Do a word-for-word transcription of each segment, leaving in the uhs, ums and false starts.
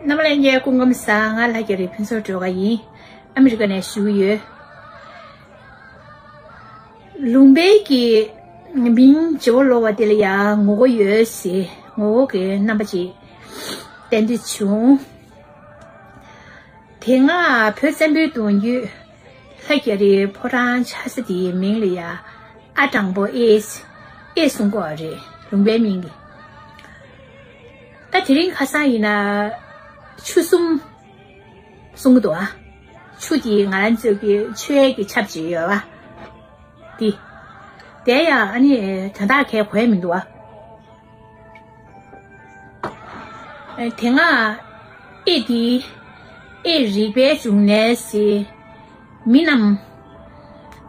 རྣམ་པ་ལྷན་རྒྱས་སྐུ་ཁམས་བཟང་། ང་ལྷ་རྒྱ་རི་ཕུན་ཚོགས་སྒྲོལ་དཀར་ཡིན། ཨ་མི་རི་ཀ་ནས་ཞུ་གི་ཡོད། ལུང་པའི་གི་མིང་བརྗེ་བོ་ལོག་པ་དེ་ལ་ཡང་ངོ་བོ་ཡོད་ཟེར། ངོ་བོ་གི་རྣམ་པ་ཅིག་བསྟན་དུ་བྱུང་། དེ་སྔ་བོད་བཙན་པོའི་གདུང་རྒྱུད་ལྷ་རྒྱ་རིའི་ཕོ་བྲང་ཆགས་ས་དེའི་མིང་ལ་ཡ་ཨ་དྲང་པོ་ཨེ། ཨེ་གསུང་གི་ཡོད་རེད། ལུང་པའི་མིང་གི། ད་དེ་རིང་ཁ་སང་ཡིན་ན་ཆུ་གསུམ་གསུང་གི་འདུག་ཨ། ཆུ་དེ་ང་རང་ཚོའི་གི་མཆོད་ཡས་ཀྱི་ཆབ་ཅིག་ཡོད་པ། དེ། དེ་ཡང་ཨ་ནི་དོན་དག་གས་གོ་ཡ་མི་འདུག་ཨ། དེ་སྔ་ཨེ་དེ་ཨེ་རིག་པའི་འབྱུང་གནས་ཟེར། མི་རྣམས་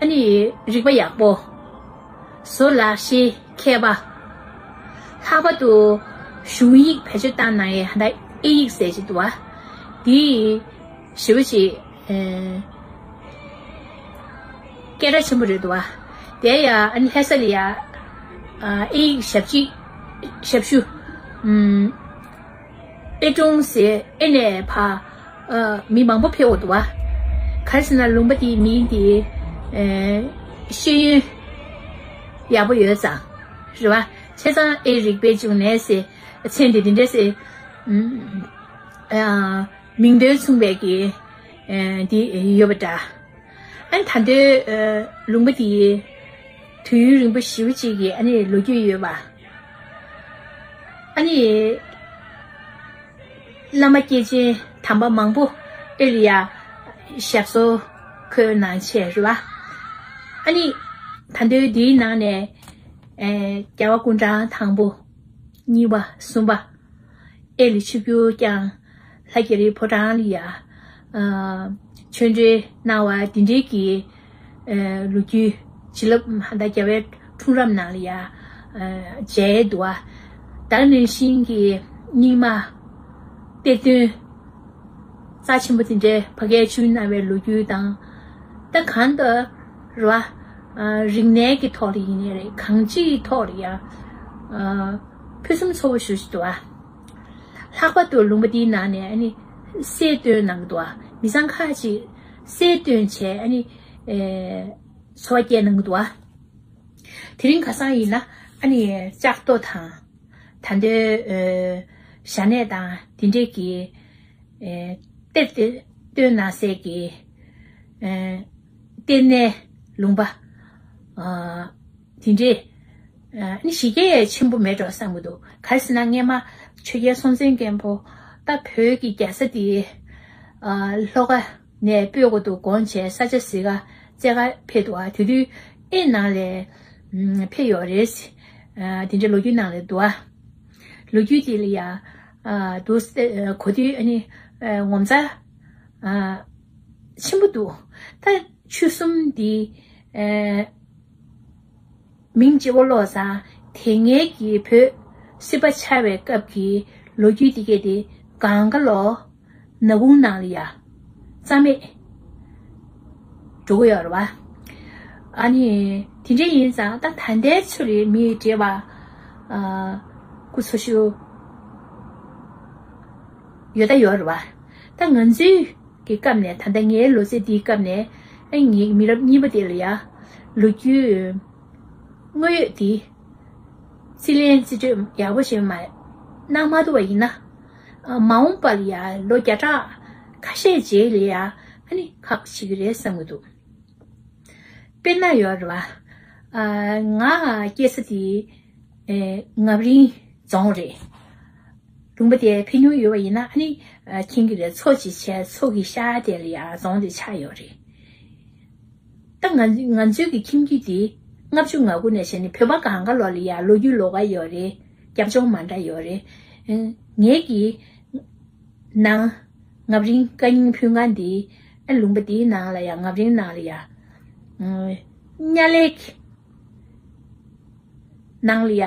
ཨ་ནི་རིག་པ་ཡག་པོ། བཟོ་ལག་ཤེས་མཁས་པ། ལྷག་པར་དུ་གཞུང་ཡིག་བེད་སྤྱོད་བཏང་གནང་ཡས་ཧ་ད་ཨེ་ཡིག་ཟེར་གྱི་འདུག་བ། དེ་ཞེ་པོ་ཅིག་ཨེ། སྐད་གྲགས་ཆེན་པོ་རེད་འདུག་བ། དེ་ཡང་ཨ་ནི་ལྷ་ས་ལ་ཡ་ཨ་ཨེ་ཡིག་ཞབས་ཕྱི། ཞབས་ཞུ། ཨམ། ཨེ་ཀྲུང་ཟེར་ཨེ་ནས་ཕ་ཨ་མི་མང་པོ་ཕེབས་འོ་འདུག་བ། ག་རེ་ཟེར་ན་ལུང་པ་དེའི་མིང་དེ་ཨེ་ཤེས་ཡོན་ཡག་པོ་ཡོད་ཙང་རེད་བ། བྱས་ཙང་ཨེ་རིག་པའི་འབྱུང་གནས་ཟེར་མཚན་དེ་འདི་འདྲ་ཟེར། ཨམ། ཨ། མིང་དོན་མཚུངས་པའི་གི་ཨེ་འདི་ཡོད་པ་འདྲ། ཨ་ནི་ད་ལྟའི་ཨེ་ལུང་པ་དེ་དུས་ཡུན་རིང་པོ་ཞེ་པོ་ཅིག་གི་ཨ་ནི་ལོ་རྒྱུས་ཡོད་པ། ཨ་ནི་བླ་མ་སྐྱེས་ཆེན་དམ་པ་མང་པོ་ཨེ་ལ་ཡ་ཞབས་སོར་འཁོད་གནང་བྱས་རེད་བ། ཨ་ནི་ད་ལྟའི་འདིའི་ནང་ནས་ཨེ་རྒྱལ་བ་སྐུ་ཕྲེང་དང་པོ། གཉིས་པ། གསུམ་པ། ཨེ་ལ་ཆིབས་བསྒྱུར་བསྐྱངས། ལྷ་རྒྱ་རིའི་ཕོ་བྲང་ལ་ཡ་ཨ་ཆོས་འབྲེལ་གནང་བ་འདི་འདྲའི་གི་ཨ་ལོ་རྒྱུས་བྱིན་རླབས་ཧ་ད་རྒྱལ་བའི་འཁྲུངས་རབས་ནང་ལ་ཡ་ཨ་མཇལ་འདུག་བ། ད་ག་ནང་བཞིན་གྱི་རྙིང་མ་གཏེར་སྟོན་རྩ་ཆེན་པོ་དེ་འདྲའི་ཕ་གིར་བྱོན་གནང་བའི་ལོ་རྒྱུས་དང་། ད་གང་ལྟར་རེད་བ། ཨ་རིག་གནས་ཀྱི་ཐོག་ལ་ཡིན་ནའི་རེད། གང་ཅིའི་ཐོག་ལ་ཡ་ཨ་ཕུན་སུམ་ཚོགས་པོ་ཞེ་པོ་ཅིག་འདུག་བ། ལྷག་པར་དུ་ལུང་པ་འདིའི་ནང་ནས་ཨ་ནི་གསེར་བཏོན་གནང་གི་འདུག་བ། མི་ཚང་ཁག་ཅིག་གསེར་བཏོན་བྱས་ཨ་ནི་ཨེ་འཚོ་བ་སྐྱེལ་གནང་གི་འདུག་བ། དེ་རིང་ཁ་སང་ཡིན་ན་ཨ་ནི་ལྕགས་རྡོ་དང་། ད་ལྟའི་ཨེ་བཞག་གནས་དང་དེ་འདྲས་ཀྱི་ཨེ་གཏེར་དེ་བཏོན་གནང་སའི་གི་ཨེ་གཏེར་ནས་ལུང་པ་ཨ་དེ་འདྲས་ཨ་ནི་གཞི་རྒྱ་ཆེན་པོ་མེད་འགྲོ་བསམ་གྱི་འདུག་ག་རེ་ཟེར་ན་སྔས་མ་ཆོས་རྒྱལ་སྲོང་བཙན་སྒམ་པོ་ད་བོད་ཀྱི་རྒྱལ་ས་དེ་ཨ་ལྷོ་ཁ་ནས་སྤོས་འགོ་འདུག་དགོངས་བྱས་ས་ཆ་གཟིག་ག་རྩེ་ཁ་ཕེབས་འདུག་ཨ་དེ་དུས་ཨེ་ནང་ལས་ཨ་ཕེབས་ཡོད་རེད། ཨ་དེ་འདྲའི་ལོ་རྒྱུས་ནང་ལས་འདུག་ཨ། ལོ་རྒྱུས་དེ་ལ་ཡ་ཨ་འདུག་ཨ་གོ་དུས་ཨ་ནི་ཨ་ངོ་མཚར་ཨ་ཆེན་པོ་འདུག་ད་ཆུ་གསུམ་འདི་ཨ་མིང་བརྗེ་བོ་ལོག་ཙང་དེ་སྔའི་གི་བོད་སྲིད་པ་ཆགས་པའི་སྐབས་ཀྱི་ལོ་རྒྱུས་དེ་གས་དེ་གང་ག་ལོ་ནག་ཁུང་ནང་ལ་ཡ་རྩ་མེད་འགྲོ་གི་ཡོད་རེད་བ། ཨ་ནི་དེ་འདྲ་ཡིན་ཙང་ད་ད་ལྟའི་ཚུལ་རེད། མི་བགྲེས་པ་ཨ་སྐུ་འཚོ་བཞུགས་ཡོད་ད་ཡོད་རེད་བ། ད་ང་ཚོའི་གི་སྐབས་ནས་ད་ལྟ་ངའི་ལོ་ཚད་འདིའི་སྐབས་ནས་ཨ་ངའི་མི་རབས་གཉིས་པ་དེ་ལ་ཡ་ལོ་རྒྱུས་དངོས་ཡོད་དེ་རྩིས་ལེན་རྩིས་སྤྲོད་ཡག་པོ་ཞིག་མ་གནང་མ་ཐུབ་པ་ཡིན་ན། ཨ་མ་འོངས་པ་ལ་ཡ་ལོ་བརྒྱ་ཕྲག་ཁ་ཤས་རྗེས་ལ་ཡ་ཨ་ནི་ཁག་པོ་ཆགས་ཀྱི་རེད་བསམ་གྱི་འདུག་དཔེར་ན་ཡོད་རེད་བ། ཨ་ང་སྐྱེས་ས་དེ་ཨེ་ངབ་རིང་རྫོང་རེད། ལུང་པ་དེར་ཕེབས་མྱོང་ཡོད་པ་ཡིན་ན་ཨ་ནི་ཨ་མཁྱེན་གྱི་རེད། མཚོ་ཅིག་བྱས་མཚོ་གི་ཤར་དེ་ལ་ཡ་རྫོང་དེ་ཆགས་ཡོད་རེད། ད་ང་ང་ཚོའི་གི་ཁྱིམ་རྒྱུད་དེ་ལྔ་བཅུ་ང་དགུ་ནས་བྱས་ནས་བོད་པ་གང་ག་ལོག་ལ་ཡ་ལོ་རྒྱུས་ལོགས་ཀ་ཡོད་རེད། རྒྱབ་ལྗོངས་མ་འདྲ་ཡོད་རེད། ཨ་ངེད་ཀྱི་ནང་ངབ་རིང་བཀའ་རྙིང་ཕུལ་མཁན་འདི་ཨ་ལུང་པ་འདིའི་ནང་ལ་ཡ་ངབ་རིང་ནང་ལ་ཡ་ཨ་གཉའ་ལས་ནང་ལ་ཡ་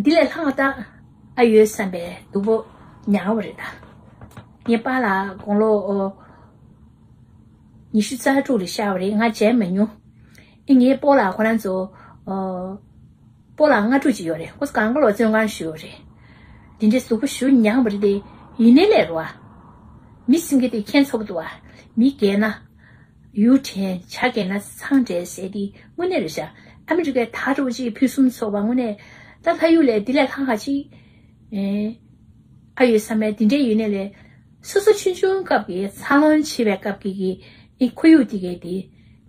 འདི་ལས་ལྷག་ད་ཨ་ཡོད་བསམ་པའི་སྡུག་པོ་མྱངས་པ་རེད་ད། ངའི་པཱ་ལགས་དགུང་ལོ་ཨོ་ཉི་ཤུ་རྩ་དྲུག་ལ་ཤར་བ་རེད། ང་མཇལ་མ་མྱོང་། ཨེ་ངའི་སྤོ་ལགས་ཁོ་རང་ཚོ་ཨོ་སྤོ་ལགས་ལྔ་དྲུག་ཅིག་ཡོད་རེད། ཁོ་ཚོ་གང་ག་ལོག་བཙོན་ཁང་བཞུགས་ཡོད་རེད། འདི་འདྲའི་སྡུག་པོ་ཞེ་པོ་མྱངས་པ་རེད་དེ། ཡིན་ནའི་ལས་རོ་ཨ། མི་སེང་གེ་དེ་ཁྱེད་ཚོ་བ་འདུག་ཨ། མི་རྒས་ན། ཡུག་དྲན་ཆ་རྒས་ན་ཚང་དྲན་ཟེར་དེ་དངོས་གནས་རེད་ཤག་ཨ་མི་རི་ཀའི་ད་འགྲོ་ཅིག་ཕུན་སུམ་ཚོགས་པ་དངོས་གནས་ད་ལྷ་ཡུལ་ལས་འདི་ལས་ལྷག་ག་ཅིག་ཨེ། ཨ་ཡོད་བསམ་མེད་འདི་འདྲས་ཡོད་ནས་ལས། སོ་སོ་ཆུང་ཆུང་སྐབས་ཀྱི་འཚར་ལོངས་བྱེད་པའི་སྐབས་ཀྱི་གི་ཨི་ཁོར་ཡུག་དེ་གའི་དེ་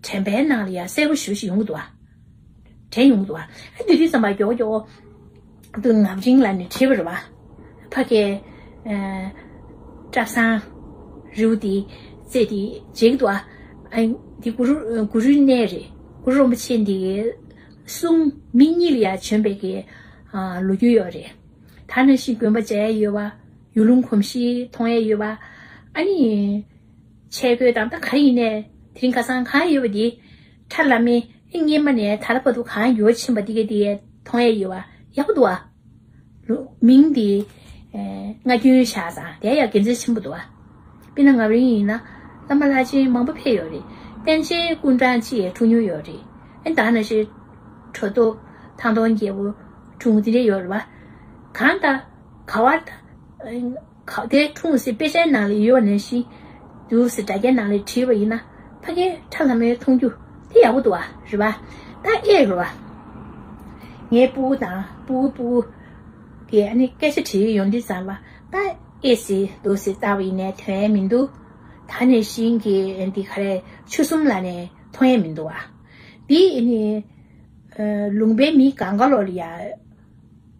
དྲན་པའི་ནང་ལ་ཡང་གསལ་པོ་ཞེ་པོ་ཞིག་ཡོང་གི་འདུག་ཨ། དྲན་ཡོང་གི་འདུག་ཨ། ཨ་དེ་དུས་ཙམ་པ་མགྱོགས་མགྱོགས་དུ་ངམ་རིང་ལ་ནི་བྲིས་པ་རེད་བ། ཕ་གའི་ཨ་བཀྲ་བཟང་རི་བོ་དེ་རྩེ་དེ་མཇལ་གི་འདུག་ཨ། ཨ་དེ་གུ་རུ་གུ་རུའི་གནས་རེད། གུ་རུ་རིན་པོ་ཆེ་འདི་གསུང་མི་གཉིས་ལ་ཡང་བྱོན་པའི་གི་ཨ་ལོ་རྒྱུས་ཡོད་རེད། ད་ནང་བཞིན་དགོན་པ་མཇལ་ཡ་ཡོད་བ། ཡུལ་ལུང་གོམས་གཤིས་མཐོང་ཡས་ཡོད་པ། ཨ་ནི། ཆས་གོས་དང་ད་ག་རེ་ཡིན་ནའི་དེ་རིང་ཁ་སང་གང་ཡོད་པ་དེ། ཁྲ་ལམ་མེ་སྔས་མ་ནས་ད་ལྟ་བར་དུ་གང་ཡོད་ཕྱིན་པ་དེ་ག་དེ་མཐོང་ཡས་ཡོད་པ་ཡག་པོ་འདུག་ཨ། ལུ་མིང་དེ། ཨེ་ང་རྒྱུན་བཞག་ཙང་དེ་ཡང་དགེ་མཚན་ཆེན་པོ་འདུག་ཨ། དཔེར་ན་ང་རང་ཡིན་ན་བླ་མ་བླ་ཆེན་མང་པོ་ཕེབས་ཡོད་རེད། པཎ་ཆེན་སྐུ་འཕྲེང་གཅིག་ཡས་འཁྲུངས་མྱོང་ཡོད་རེད། ཨེ་ད་ནང་བཞིན་གྲོ་ཐོག་ཐང་སྟོང་རྒྱལ་པོ་འཁྲུངས་དེ་འདྲས་ཡོད་རེད་བ། གང་ལྟར་ག་བར་ད། ག་དེ་འཁྲུངས་སའི་དཔེ་ཆའི་ནང་ལ་ཡོད་ནང་བཞིན་འདུག་ཟེར་དྲ་རྒྱའི་ནང་ལ་བྲིས་པ་ཡིན་ན་ཕ་གིའི་ཁྲ་ལྷམ་མེ་མཐོང་རྒྱུ་དེ་ཡག་པོ་འདུག་བ་རེད་བ། ད་ཨེ་རེད་བ། ངའི་སྤུ་གུ་དང་སྤུ་གུ་སྤུ་གུ་གིས་ཨ་ནི་སྐད་ཆ་དྲིས་ཡོང་དུས་ཙམ་པ་ད་ཨེ་ཟེར་འདུག་ཟེར་ལྟ་བ་ཡིན་ནའི་ཐོན་ཡས་མི་འདུག་ད་ནང་བཞིན་གྱི་འདི་ག་རེ་ཆུ་གསུམ་ལ་ནས་མཐོང་ཡས་མི་འདུག་བ། འདི་ཨ་ནི། ལུང་པའི་མི་གང་ག་ལོ་ལ་ཡ།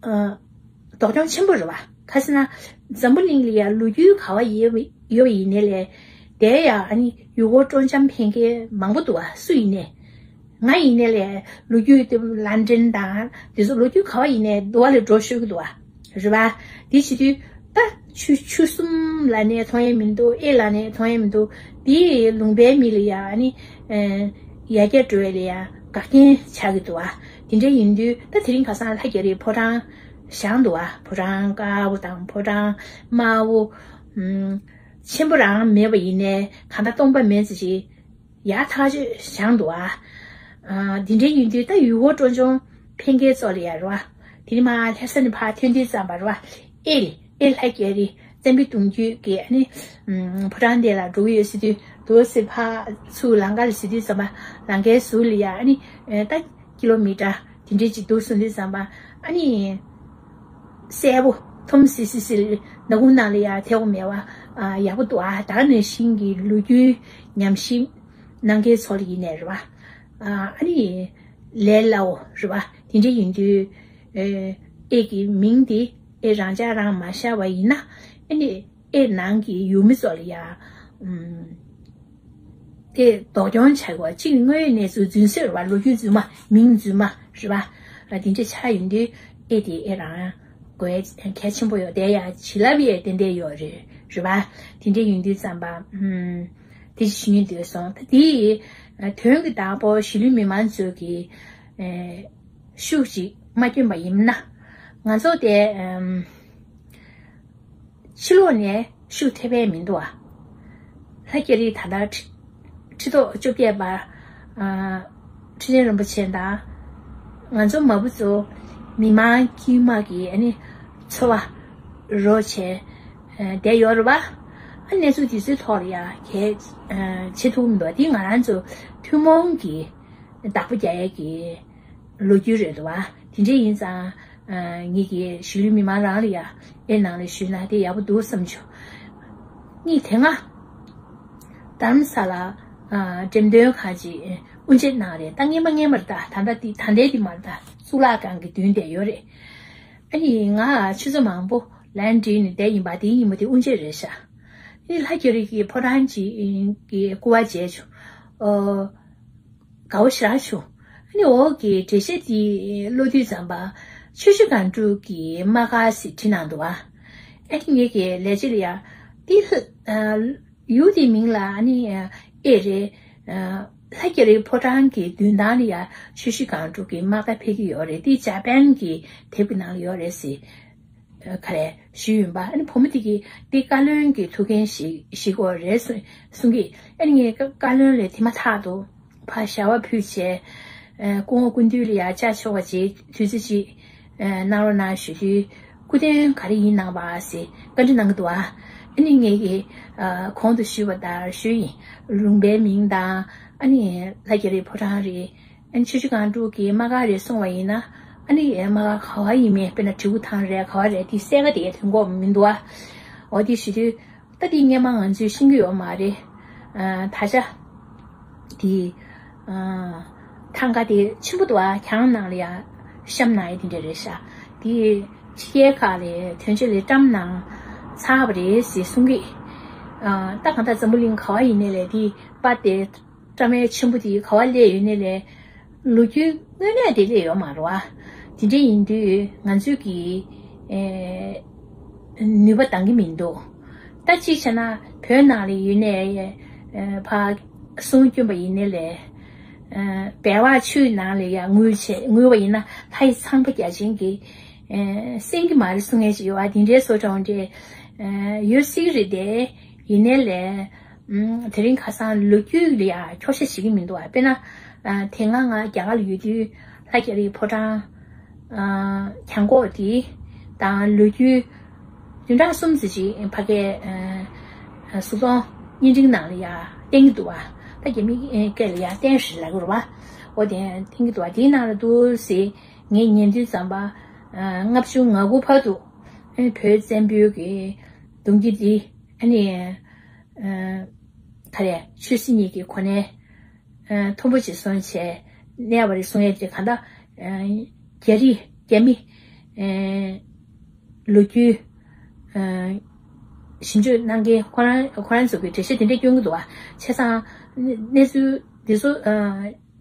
ཨ། དོ་སྣང་ཆེན་པོ་རེད་བ། ག་ཟེར་ན། འཛམ་བུ་གླིང་ལ་ཡ་ལོ་རྒྱུས་ག་བ་ཡོད་ཡོད་ཡིན་ནའི་ལས། དེ་ཡ་ཨ་ནི་ཡུལ་སྐོར་སྤྲོ་འཆམ་ཕན་མཁན་མང་པོ་འདུག་བ་སུ་ཡིན་ནའི། ང་ཡིན་ནའི་ལས་ལོ་རྒྱུས་དེ་ལན་ཀྲན་དང་དེ་ཚོ་ལོ་རྒྱུས་ག་བ་ཡིན་ནའི་འདུག་བ་ལས་འགྲོ་ཤོད་ཀྱི་འདུག་བ། རེད་བ། དེ་བྱེད་དུས་ད་ཆུ་ཆུ་གསུམ་ལ་ནས་མཐོང་ཡས་མི་འདུག་ཨེ་ལ་ནས་མཐོང་ཡས་མི་འདུག་དེ་ལུང་པའི་མི་ལ་ཡ་ཨ་ནི། ཡར་རྒྱས་འགྲོ་བའི་ལ་ཡ་འགག་རྐྱེན་ཆགས་ཀྱི་འདུག་ཨ། དེ་འདྲ་ཡིན་དུས་ད་དེ་རིང་ཁ་སང་ལྷ་རྒྱ་རིའི་ཕོ་བྲང་བཞེངས་འདུག་ཨ། ཕོ་བྲང་དཀར་པོ་དང་ཕོ་བྲང་དམར་པོ། ཆེན་པོ་རང་མེད་པ་ཡིན་ནའི་གང་ལྟར་སྟོང་པ་མེད་ཙམ་ཞིག་ཡར་ཐག་ཆོད་བཞེངས་འདུག་ཨ། དེ་འདྲ་ཡིན་དུས་ད་ཡུལ་སྐོར་སྤྲོ་འཆམ་ཕན་མཁན་ཚོ་ལ་ཡ་རེད་བ། དེ་ནི་མ་ལྷ་ས་ནས་ཕར་ཐོན་དུས་ཙམ་པ་རེད་བ། ཨེ་ལི་ཨེ་ལྷ་རྒྱ་རི་བཙན་པོའི་གདུང་རྒྱུད་ཀྱི་ཨ་ནི། ཕོ་བྲང་དེ་ལ་འགྲོ་གི་ཡོད་ཟེར་དུས་འདུག་སེ་ཕར་ཚུར་ལམ་ཁ་ལ་ཟེར་དུས་ཙམ་པ་ལམ་ཁའི་ཟུར་ལ་ཡ་ཨ་ནི། ད་ཀི་ལོ་མི་ཊར་དེ་འདྲས་ཅིག་འདུག་སོང་དུས་ཙམ་པ་ཨ་ནི། གསལ་པོ་ཐུམ་སི་སི་སི་ནག་ཁུང་ནང་ལ་ཡ་ཐེ་བོ་མེད་བ། ཡག་པོ་འདུག་ཨ། ད་ནང་བཞིན་གྱི་ལོ་རྒྱུས་ཉམས་ཞིབ་གནང་མཁན་ཚོ་ལ་ཡིན་ནའི་རེད་བ། ཨ་ནི། ལས་སླ་བོ་རེད་བ། དེ་འདྲ་ཡིན་དུས། ཨེ་གི་མིང་དེ་ཨེ་རང་ཅག་རང་མ་ཤར་བ་ཡིན་ན་ཨེ་ནི་ཨེ་ནང་གི་ཡུལ་མི་ཚོ་ལ་ཡ། ཨེ་དོ་སྣང་བྱ་དགོས་གཅིག་དངོས་ཡོད་གནས་ཚུལ་རྫུན་བཟོས་རེད་བ། ལོ་རྒྱུས་རྫུན་མ་མིང་རྫུན་མ་རེད་བ། དེ་འདྲ་ཆགས་ཡིན་དུས་ཨེ་དེ་ཨེ་རང་དགོས་གལ་ཆེན་པོ་ཡོད་དེ་ཡ་བྱིན་རླབས་ཡས་ཏན་ཏན་ཡོད་རེད་རེད་བ། དེ་འདྲ་ཡིན་དུས་ཙམ་པ། དེ་ཞུ་སྙིང་འདོད་སོང་། ད་དེའི་དོན་གྱི་བདག་པོ་གཞིས་ལུས་མི་མང་ཚོས་ཀྱི་ཤུགས་ཅིག་མ་བསྐྱོན་པ་ཡིན་ན། ང་ཚོ་དེ་ཕྱི་ལོགས་ནས་ཤུགས་ཐེབས་པས་མི་འདུག་ཨ། ལྷ་རྒྱ་རི་ད་ལྟ་ཁྲི་ཁྲི་ཐོག་བཅོ་བརྒྱད་པ། ཁྲི་ཆེན་རིན་པོ་ཆེ་དང་། ང་ཚོ་མ་བུ་ཚོ་མི་མང་དཀྱུས་མ་གི་ཨ་ནི་འཚོ་བ་རོལ་བྱས་བསྡད་ཡོད་རེད་བ། ཨ་གནས་ཚུལ་དེ་ཚོའི་ཐོག་ལ་ཡ་གལ་བྱེད་ཐུབ་མི་འདུག་དེ་ང་རང་ཚོ་ཐུན་མོང་གི་བདག་པོ་རྒྱག་ཡས་ཀྱི་ལོ་རྒྱུས་རེད་འདུག་བ། དེ་འདྲ་ཡིན་ཙང་ངེད་ཀྱི་གཞིས་ལུས་མི་མང་རང་ལ་ཡ་ཨེ་ནང་ལ་ཞུས་ན་དེ་ཡག་པོ་འདུག་བསམ་བྱུང་། ངས་དེ་སྔ་རྡ་རམ་ས་ལ་འགྲེམས་སྟོན་ཁང་ཅིག་དབུ་འབྱེད་གནང་རེད། ད་སྔས་མ་སྔས་མ་རེད། ད་ད་ལྟ་དེ་ད་ལྟའི་དེ་མ་རེད། ད་གཙུག་ལག་ཁང་གི་མདུན་དེ་ཡོད་རེད། ཨ་ནི་ང་ཆུ་ཚོད་མང་པོ་ལན་བྲིས་ནས་བསྡད་ཡིན་པ་དེ་ཡིན་པ་དེ་དབུ་འབྱེད་རེད་ཤག་ཨ་ནི་ལྷ་རྒྱ་རི་གི་ཕོ་བྲང་ཅིག་གི་སྐུ་པར་མཇལ་བྱུང་། ཨོ། དགའ་བོ་ཞེ་དྲག་བྱུང་། ཨ་ནི་འོག་གི་འགྲེལ་བཤད་དེ་ཀློག་དུས་ཙམ་པ། ཆུ་བཞི་སྒང་དྲུག་གི་དམག་སྒར་ཟེར་བྲིས་གནང་འདུག་བ། ཨ་ནི་ངེད་ཀྱི་ལས་བྱེད་ལ་ཡ། འདི་ལྷ་ཡུལ་དེའི་མིང་ལ་ཨ་ནི་ཨེ་རེད། ལྷ་རྒྱ་རིའི་ཕོ་བྲང་གི་མདུན་ཐང་ལ་ཡ་ཆུ་བཞི་སྒང་དྲུག་གི་དམག་སྒར་ཕེབས་ཀྱི་ཡོད་རེད། འདི་འཇར་པན་གྱི་དེབ་ཀྱི་ནང་ལ་ཡོད་རེད་ཟེར། ག་རེ་ཞུས་ཡིན་པ། ཨ་ནི་བུ་མོ་དེ་གིས་འདི་བཀའ་བློན་གྱི་ཐུགས་འགན་ཞིག་ཞིག་གོ་རེད་གསུང་གསུང་གི། ཨ་ནི་ངས་བཀའ་བཀའ་བློན་ལ་དེ་མ་ཐག་ཏུ་ཕར་ཞལ་པར་ཕུལ་བྱས། སྐུ་ངོ་སྐུ་མདུན་ལ་ཡ་བཅར་ཆོག་པ་བྱས་དུས་ཚོད་ཅིག་གནང་རོགས་གནང་ཞུ་དུས། སྐུ་དོན་ག་རེ་ཡིན་གནང་བ་ཟེར་བཀའ་འདྲི་གནང་གི་འདུག་ཨ། ཨ་ནི་ངས་ཀྱི་ཨ་གོང་དུ་ཞུས་པ་ལྟར་ཞུས་ཡིན། ལུང་པའི་མིང་དང་ཨ་ནི་ལྷ་རྒྱ་རི་ཕོ་བྲང་རེད། ཨ་ནི་ཆུ་བཞི་སྒང་དྲུག་གི་དམག་སྒར་རེད་གསུངས་པ་ཡིན་ན། ཨ་ནི་དམག་སྒར་ག་བ་ཡིན་མིན་དཔེར་ན་གྲི་གུ་ཐང་རེད་ག་བ་རེད་དེ་གསལ་ཁ་དེ་ཐོན་གྱི་མི་འདུག་ཨ། འོ་དེ་ཞུ་དུས། ད་དེ་སྔོན་མ་ང་ཚོས་ཤེས་ཀྱི་ཡོད་མ་རེད། ཨ་ད་ཆ་དེ་ཨ་ཐང་ག་དེ་ཆེན་པོ་འདུག་ཨ། གྱང་ནང་ལ་ཡ་གཤམ་ནང་ཡ་དེ་འདྲ་རེད་ཤག་དེ་ཕྱི་རྒྱལ་ཁག་ལ་དོན་གཅོད་ལས་བཀྲམ་གནང་ཚར་བ་རེད་ཟེར་གསུང་གི། ཨ་ད་གང་ལྟར་འཛམ་བུ་གླིང་ག་བ་ཡིན་ནའི་ལས་དེ་པར་དེ་བཀྲམ་ཡས་ཆེན་པོ་དེ་ག་བ་སླེབས་ཡོད་ནའི་ལས། ལོ་རྒྱུས་དངོས་གནས་དེ་སླེབས་ཡོད་མ་རེད་བ། དེ་འདྲ་ཡིན་དུས་ང་ཚོས་ཀྱི་ཨེ་ནུས་པ་འདང་གི་མི་འདུག་ད་གཅིག་བྱས་ན་བོད་ནང་ལ་ཡོད་ནའི་ཨེ་ཕར་གསུང་སྐྱོན་པ་ཡིན་ནའི་ལས། ཨེ་སྦལ་བ་ཆུའི་ནང་ལ་ཡ་ངུས་བྱས་ངུས་པ་ཡིན་ན་ལྷ་ཡི་ཚངས་པ་བརྒྱ་བྱིན་གྱིས་ཨེ་གསན་གྱི་མ་རེད་གསུང་མཁན་ཞིག་ཡོད་བ། དེ་འདྲའི་བཟོ་གྲྭ་འདྲ་ཨེ་ཡོད་སྲིད་ཀྱི་རེད་དེ། ཡིན་ནའི་ལས། ཨུམ། དེ་རིང་ཁ་སང་ལོ་རྒྱུས་ལ་ཡང་འཁྱོག་བཤད་བྱེད་ཀྱི་མི་འདུག་བ། དཔེར་ན། ཨ་དེ་སྔ་ང་རྒྱ་གར་ལ་ཡོད་དུས་ལྷ་རྒྱ་རིའི་ཕོ་བྲང་། ཨ་གྱང་གོག་དེ་དང་ལོ་རྒྱུས་བདུན་ཕྲག་གསུམ་ཙམ་ཅིག་ཕ་གིར་ཨ་གཟུགས་མཐོང་བརྙན་འཕྲིན་ནང་ལ་ཡང་བསྟན་གྱི་འདུག་བ། ད་རྒྱ་མི་སྐད་ལ་ཡང་བསྟན་ཞེས་ལབ་ཀྱི་རེད་བ། འོ་དེ་བསྟན་གྱི་འདུག་བ། དེའི་ནང་ལ་འདུག་ཟེར་ངས་ཉན་དུས་ཙམ་པ། ཨ་ལྔ་བཅུ་ང་དགུ་བར་དུ་ཨ་བོད་བཙན་པོའི་གི་གདུང་རྒྱུད་འདི་ཨ་ནི། ཨ་ག་རེ་ཆོས་སྲིད་གཉིས་ཀྱི་གོ་གནས་ཨ་མཐོན་པོ་ཅིག་བཟུང་བྱས་གནས་པ་རེད་གསུང་ཡས་དེ་གང་ལྟར་ཨ་རྒྱ་རིགས་རྒྱ་མི་ཨ་ལོ་རྒྱུས་ཨ་ཞིབ་འཇུག་གནང་མཁན་ཁོ་རང་ཁོ་རང་ཚོ་གི་འགྲེལ་བཤད་དེ་འདྲ་སྐྱོན་གྱི་འདུག་བ། བྱས་ཙང་གནས་ཚུལ་འདི་ཚོ་ཨ་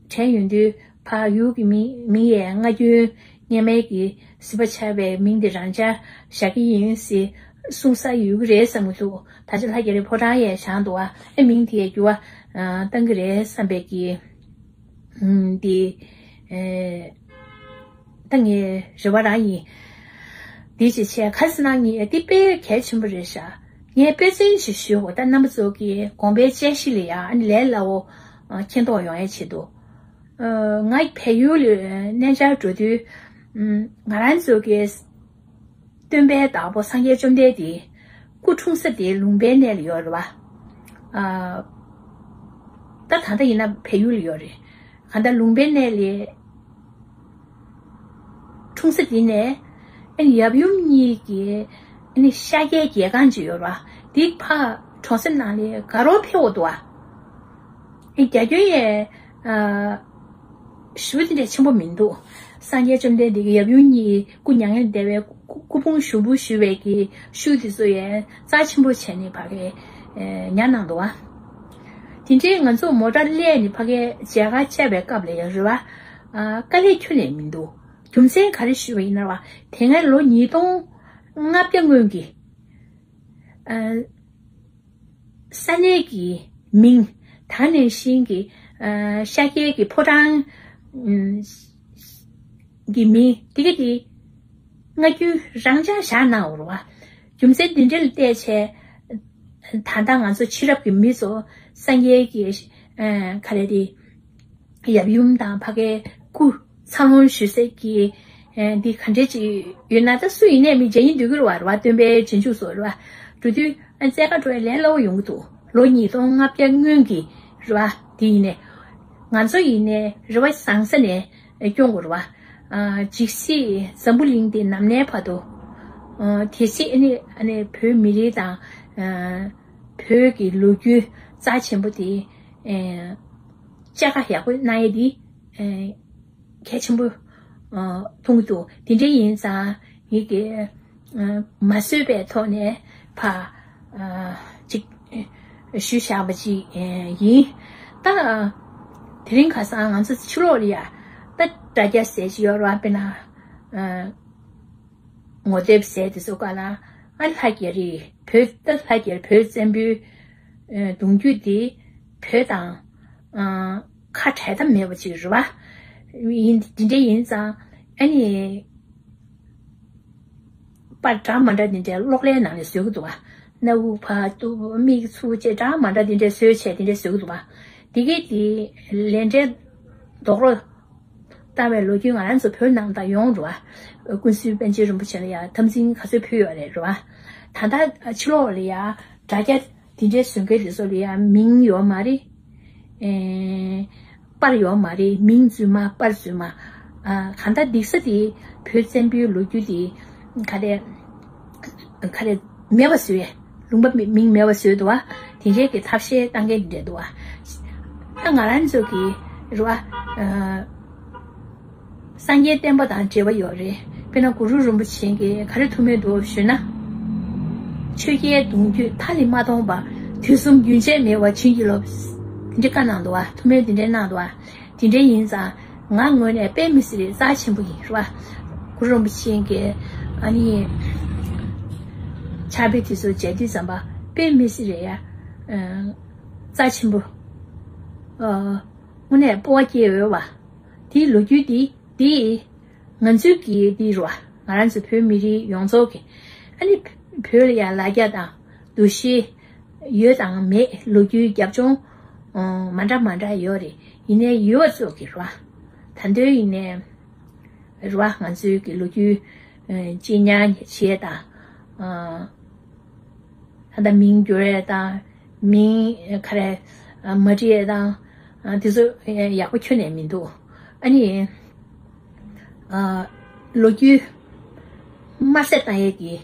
དྲན་ཡོང་དུས་ཕར་ཡུལ་གྱི་མིང་མིང་ཡས་སྔ་རྒྱུན་སྔོན་མའི་གི་སྲིད་པ་ཆགས་པའི་མིང་དེ་རང་འཇགས་བཞག་གི་ཡིན་ཟེར་གསུང་ས་ཡོད་ཀྱི་རེད་བསམ་གྱི་འདུག་ད་ཆ་ལྷ་རྒྱ་རི་ཕོ་བྲང་ཡས་བཞེངས་འདུག་བ། ཨེ་མིང་དེ་ཡས་འགྱུར་བ་ཨ་བཏང་གི་རེད་བསམ་པའི་གི་ཨུམ་དེ་ཨེ་ད་ངའི་རེ་བ་རང་ཡིན། འདི་ཅི་བྱས་ག་ཟེར་ན་ངས་འདི་དཔེ་གལ་ཆེན་པོ་རེད་ཤག་ངས་དཔེ་མཚོན་ཞིག་ཞུ་འོ། ད་རྣམ་པ་ཚོ་གི་དགོངས་པའི་དཔྱད་གཞི་ལ་ཡང་ལས་སླ་བོ་ཨ་མཁྱེན་རྟོགས་ཡོང་ཡས་ཆེད་དུ། ཨ་ང་བལ་ཡུལ་ལ་གནས་མཇལ་འགྲོ་དུས། ཨམ་ང་རང་ཚོ་གི་སྟོན་པའི་བདག་པོ་སངས་རྒྱས་བཅོམ་ལྡན་འདས་སྐུ་འཁྲུངས་ས་དེ་ལུང་པའི་གནས་ལ་ཡོད་རེད་བ། ཨ་ད་ད་ལྟ་ཡིན་ན་བལ་ཡུལ་ལ་ཡོད་རེད། གང་ལྟར་ལུང་པའི་གནས་ལ་འཁྲུངས་ས་དེ་ནས་ཨ་ནི་ཡབ་ཡུམ་གཉིས་ཀྱི་ཨ་ནི་ཤཱཀྱའི་རྒྱལ་ཁང་ཅིག་ཡོད་རེད་བ། དེ་ཕར་གྲོང་གསེབ་ནང་ལ་དགའ་རོགས་ཕེབས་འོ་འདུག་བ། ཨེ་རྒྱ་ཁྱོན་ཡས་ཨ་ཞུ་དེ་འདྲ་ཆེན་པོ་མི་འདུག་སངས་རྒྱས་བཅོམ་ལྡན་འདས་ཀྱི་ཡབ་ཡུམ་གཉིས་སྐུ་མྱ་ངན་འདས་པའི་སྐུ་སྐུ་ཕུང་ཞུགས་འབུལ་ཞུ་བའི་གི་ཤུལ་དེ་ཚོ་ཡས་རྩ་ཆེན་པོ་བྱས་ནས་ཕ་གི་ཨེ་ཉར་གནང་འདུག་བ། དེ་འདྲའི་ང་ཚོ་མོ་ཊ་གླས་ནས་ཕ་གི་མཇལ་ཁ་བཅར་བའི་སྐབས་ལ་ཡ་རེད་བ། ཨ་དཀའ་ལས་ཁྱོན་ནས་མི་འདུག་རྒྱུ་མཚན་ག་རེ་ཞུས་པ་ཡིན་ན་བ། དེ་སྔ་ལོ་ཉིས་སྟོང་ལྔ་བརྒྱ་སྔོན་གྱི་ཨ། ས་གནས་ཀྱི་མིང་། ད་ནང་བཞིན་གྱི་ཨ་ཤཱཀྱའི་གི་ཕོ་བྲང་ཨམ་གི་མིང་དེ་ག་དེ་སྔ་རྒྱུན་རང་འཇགས་བཞག་གནང་བ་རེད་བ། རྒྱུ་མཚན་འདི་འདྲ་ལ་བལྟས་བྱས། ད་ལྟ་ང་ཚོ་ཕྱི་རབས་ཀྱི་མི་ཚོ་སངས་རྒྱས་ཀྱི་ཨ་ག་རེ་དེ། ཡབ་ཡུམ་དང་ཕ་གའི་སྐུ་འཚར་ལོངས་ཞུ་སའི་གི་ཨེ་འདི་ག་འདྲས་ཅིག་ཡོད་ན། ད་སུ་ཡིན་ནའི་མི་མཇལ་སྙིང་འདོད་ཀྱི་རེད་བ། རེད་བ། སྟོན་པའི་རྗེས་འཇུག་ཚོ་རེད་བ། འགྲོ་དུས་ཨ་རྩེད་གར་འགྲོ་ཡ་ལས་སླ་བོ་ཡོང་གི་འདུག་ལོ་ཉིས་སྟོང་ལྔ་བརྒྱ་སྔོན་གྱི་རེད་བ། དེ་ཡིན་ནའི་ང་ཚོ་ཡིན་ནའི་རེ་བ་བཟང་ས་ནས་སྐྱོང་དགོས་རེད་བ། ཨ་ཇི་སྲིད་འཛམ་བུ་གླིང་འདི་ནམ་གནས་བར་དུ་ཨ་དེ་སྲིད་ཨ་ནི་ཨ་ནི་བོད་མི་རིགས་དང་ཨ་བོད་ཀྱི་ལོ་རྒྱུས་རྩ་ཆེན་པོ་དེ་ཨ། བཅའ་ཁ་ཡག་པོ་གནང་ཡས་འདི་ཨེ་གལ་ཆེན་པོ་ཨ་མཐོང་གི་འདུག་དེ་འདྲ་ཡིན་ཙང་ངེད་ཀྱིས་ཨ་མ་བཟོད་པའི་ཐོག་ནས་ཕར་ཨ་ཅིག་ཞུས་བཞག་པ་ཅིག་ཨེ་ཡིན། ད་དེ་རིང་ཁ་སང་ང་ཚོ་ཕྱི་ལོགས་ལ་ཡ་ད་དྲ་རྒྱ་ཟེར་ཅིག་ཡོད་རེད་བ། དཔེར་ན་ཨ་ངོ་དེབ་ཟེར་དེ་ཚོ་ག་ལ་ཨ་ལྷ་རྒྱ་རི་བོད་ད་ལྷ་རྒྱ་རི་བོད་བཙན་པོའི་ཨ་གདུང་རྒྱུད་འདི་བོད་དང་ཨ་ཁ་བྲལ་ཐབས་མེད་པ་ཅིག་རེད་བ། ཡིན་འདི་འདྲ་ཡིན་ཙང་ཨ་ནི་པར་འདྲ་མ་འདྲ་འདི་འདྲའི་གློག་ཀླད་ནང་ནས་བཟོས་ཀྱི་འདུག་བ། སྣ་བུག་ཕར་གཏུབ། མིག་ཚུར་བཅད། འདྲ་མ་འདྲ་འདི་འདྲའི་བཟོས་བྱས་འདི་འདྲའི་བཟོས་ཀྱི་འདུག་བ། འདི་གའི་འདི་ལས་འབྲས་རྡོག་རོ། བཏང་བའི་ལོ་རྒྱུས་ང་རང་ཚོ་བོད་ནང་དུ་ཡོང་རེད་བ། ཀུན་གཟིགས་པཎ་ཆེན་རིན་པོ་ཆེ་ལ་ཡང་འཐབ་འཛིང་ག་ཚོད་ཕུལ་ཡོད་རེད་རེད་བ། ད་ལྟ་ཕྱི་ལོགས་ལ་ཡང་དྲ་རྒྱ་དེ་འདྲའི་བཟོ་མཁན་དེ་ཚོ་ལ་ཡང་མིང་ཡོད་མ་རེད། ཨེ། པར་ཡོད་མ་རེད། མིང་རྫུན་མ་པར་རྫུན་མ། ཨ། གང་ལྟར་འདི་ས་དེ་བོད་བཙན་པོའི་ལོ་རྒྱུས་དེ་ག་རེ། ག་རེ། མེད་པ་བཟོས། ལུང་པ་མི་མིང་མེད་པ་བཟོས་འདུག་བ། དེ་འདྲའི་གི་ཐབས་ཤེས་བཏང་མཁན་འདྲ་འདུག་བ། ད་ང་རང་ཚོ་གི་རེད་བ། ཨ། སངས་རྒྱས་བསྟན་པ་དང་འབྲེལ་བ་ཡོད་རེད། དཔེར་ན་གུ་རུ་རིན་པོ་ཆེ་གིས་ག་རེ་ཐུགས་སྨོན་འདུག་ཞུས་ན། ཆོས་རྒྱལ་གདུང་རྒྱུད་མཐའ་ལས་མ་སྟོངས་པ། དུས་གསུམ་རྒྱུན་ཆད་མེད་པར་བྱིན་གྱིས་རློབས། དེ་འདྲའི་བཀའ་གནང་འདུག་བ། ཐུགས་སྨོན་དེ་འདྲའི་གནང་འདུག་བ། དེ་འདྲའི་ཡིན་ཙང་ང་ངོས་ནས་དཔེ་མི་སྲིད་རྩ་ཆེན་པོ་ཡིན་རེད་བ། གུ་རུ་རིན་པོ་ཆེ་གིས་ཨ་ནི་ཕྱག་དཔེ་དེ་ཚོ་མཇལ་དུས་ཙམ་པ་དཔེ་མི་སྲིད་རེད་ཡ། ཨ། རྩ་ཆེན་པོ། ཨ། དངོས་གནས་སྤོབས་པ་སྐྱེ་འོས་བ། དེའི་ལོ་རྒྱུས་འདི། འདི་ང་ཚོའི་གི་འདི་རེད་བ། ང་རང་ཚོ་བོད་མི་རིགས་ཡོངས་རྫོགས་ཀྱི། ཨ་ནི་བོད་ལ་ཡང་ལ་རྒྱ་དང་འདུ་ཤེས་ཡོད་དང་མེད། ལོ་རྒྱུས་རྒྱབ་ལྗོངས་མ་འདྲ་མ་འདྲ་ཡོད་རེད། ཡིན་ནའི་ཡོད་པ་ཚོ་གི་རེད་བ། ད་དུང་ཡིན་ནའི་རེད་བ། ང་ཚོའི་གི་ལོ་རྒྱུས་གཅེས་ཉར་བྱེད་དང་། ད་ལྟ་མིང་བསྒྱུར་ཡས་དང་། མིང་ག་རེ་མ་བྲིས་ཡས་དང་། དེ་ཚོ་ཡག་པོ་ཁྱོན་ནས་མི་འདུག་ཨ་ནི། ལོ་རྒྱུས་དམར་ཟས་བཏང་ཡས་ཀྱི་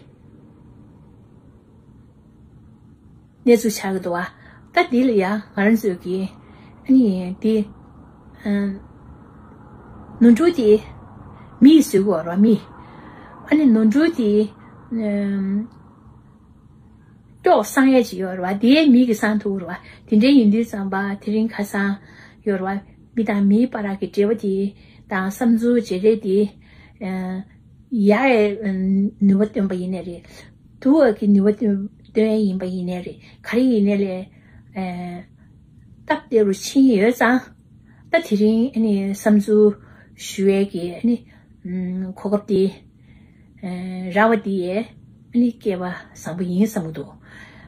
གནས་ཚུལ་ཆགས་ཀྱི་འདུག་བ། ད་འདི་ལ་ཡང་ང་རང་ཚོས་ཀྱི་ཨ་ནི་འདི། ནོར་འཁྲུལ་དེ་མི་ཡིས་བཟོས་དགོས་རེད་བ། མི། ཨ་ནི་ནོར་འཁྲུལ་དེ། སྐྱོགས་སངས་ཡས་ཅིག་ཡོད་རེད་བ། དེ་མི་གིས་སངས་ཐུབ་རེད་བ། དེ་འདྲའི་ཡིན་དུས་ཙམ་པ་དེ་རིང་ཁ་སང་ཡོད་རེད་བ། མི་དང་མིའི་བར་གྱི་འབྲེལ་བ་དེ་དང་བསམ་ཚུལ་བརྗེ་རེས་དེ། ཡག་གི་ནུས་པ་བཏོན་པ་ཡིན་ནའི་རེད། སྡུག་གི་ནུས་པ་བཏོན་བཏོན་ཡས་ཡིན་པ་ཡིན་ནའི་རེད། ག་རེ་ཡིན་ནའི་ལས། སྟབས་བདེ་རུ་ཕྱིན་ཡོད་ཙང་། ད་དེ་རིང་ཨ་ནི་བསམ་ཚུལ་ཞུ་ཡས་ཀྱི་ཨ་ནི་གོ་སྐབས་དེ་རག་པ་དེ་ཡས་ཨ་ནི་སྐལ་བ་བཟང་པོ་ཡིན་བསམ་གྱི་འདུག་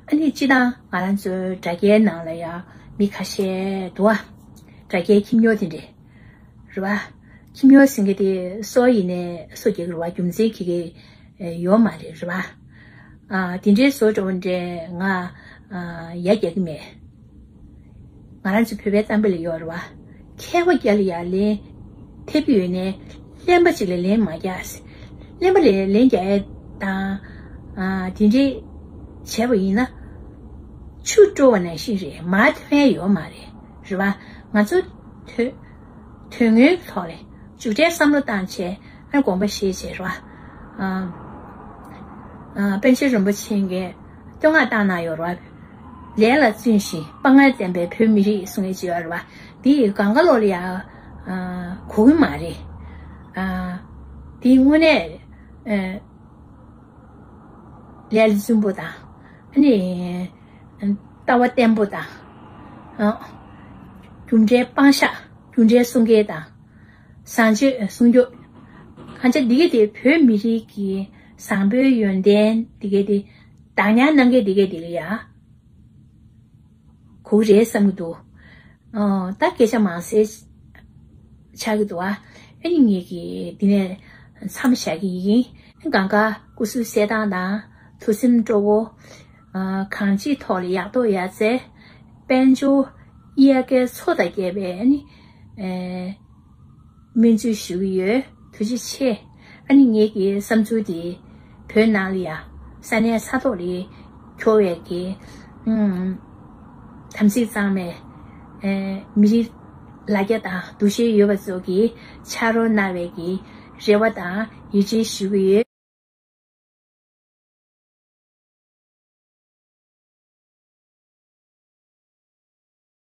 ཨ་ནི་སྤྱིར་བཏང་ང་རང་ཚོའི་དྲ་རྒྱའི་ནང་ལ་ཡང་མི་ཁ་ཤས་འདུག་བ། དྲ་རྒྱའི་ཁྱི་སྨྱོ་དེ་འདྲས་རེད་བ། ཁྱི་སྨྱོ་ཟེར་མཁན་དེ་སོ་ཡིན་ནའི་སོ་རྒྱག་གི་རེད་བ། རྒྱུ་མཚན་གྱི་གི་ཡོད་མ་རེད་རེད་བ། ཨ། དེ་འདྲའི་བཟོ་འདྲ་བོ་འདྲས་ང་ཨ་ཡ་རྒྱག་གི་མེད། ང་རང་ཚོ་བོད་པའི་གཏམ་དཔེ་ལ་ཡོད་རེད་བ། མཁས་པ་རྒྱ་ལ་ཡ་ལན་ཐེབས་ཡོད་ནའི་གླེན་པ་ཅིག་ལ་ལན་མ་རྒྱག་གླེན་པ་ལ་ལན་རྒྱག་ཡས་དང་། ཨ། དེ་འདྲའི་བྱས་པ་ཡིན་ན། ཆུ་དཀྲོལ་བ་ནང་བཞིན་རེད། མར་ཐོན་ཡས་ཡོད་མ་རེད། རེད་བ། ང་ཚོ་དོན་དོན་དངོས་ཐོག་ལ་མཇུག་འབྲས་བསམ་བློ་བཏང་བྱས། ཨ། དགོངས་པ་བཞེས་བྱས་རེད་བ། ཨ། ཨ། པཎ་ཆེན་རིན་པོ་ཆེ་གིས་བསྟོད་བསྔགས་བཏང་གནང་ཡོད་རེད་བ། ལས་ལ་བརྩོན་ཞིང་དཔའ་ངར་ལྡན་པའི་བོད་མི་རིགས་གསུང་ཡས་ཅིག་ཡོད་རེད་བ། འདི་སྒང་ག་ལོག་ལ་ཡ། ཨ། གོ་གི་མ་རེད། ཨ། འདི་དངོས་གནས། ཨ། ལས་ལ་བརྩོན་པོ་དང་། ཨ་ནི། ལྟ་བ་བརྟན་པོ་དང་། ཨ། རྒྱུ་འབྲས་སྤང་བཞག་རྒྱུ་འབྲས་སྲུང་མཁན་དང་། བཟང་སྤྱོད་སྲུང་སྐྱོབ། གང་ཅི་འདི་ག་དེ་བོད་མི་རིགས་ཀྱི་བཟང་པོའི་ཡོན་ཏན་འདི་ག་དེ་བདག་ཉར་གནང་མཁན་འདི་ག་དེ་ལ་ཡ། གོ་གི་རེད་བསམ་གྱི་འདུག་ཨོ། ད་སྐད་ཆ་མང་སེ་ཆགས་ཀྱི་འདུག་ཨ། ཨ་ནི་ངེད་ཀྱིས་འདི་ནས་མཚམས་བཞག་གི་ཡིན། སྒང་ག་སྐུ་གཟུགས་གསལ་ཐང་དང་། ཐུགས་སེམས་སྤྲོ་བོ། ཨ། གང་ཅིའི་ཐོག་ལ་ཡག་ཐོག་ཡག་བརྩེ། དཔལ་འབྱོར་གཡས་དཀར་མཚོ་དང་བཅས་པའི་ཨ་ནི། ཨེ། སྨོན་ཚུལ་ཞུ་གི་ཡོད། ཐུགས་རྗེ་ཆེ། ཨ་ནི་ངེད་ཀྱི་བསམ་ཚུལ་དེ་བོད་ནང་ལ་ཡ་ས་གནས་ས་ཐོག་ལ་འཁྱོག་པའི་གི། ཨུམ། དམ་ཚིག་གཙང་མའི། ཨེ། མི་རིགས་ལ་རྒྱ་དང་འདུ་ཤེས་ཡོད་པ་ཚོ་གིས་ཕྱག་རོགས་གནང་བའི་གི་རེ་བ་དང་ཡིད་ཆེས་ཞུ་གི་ཡོད།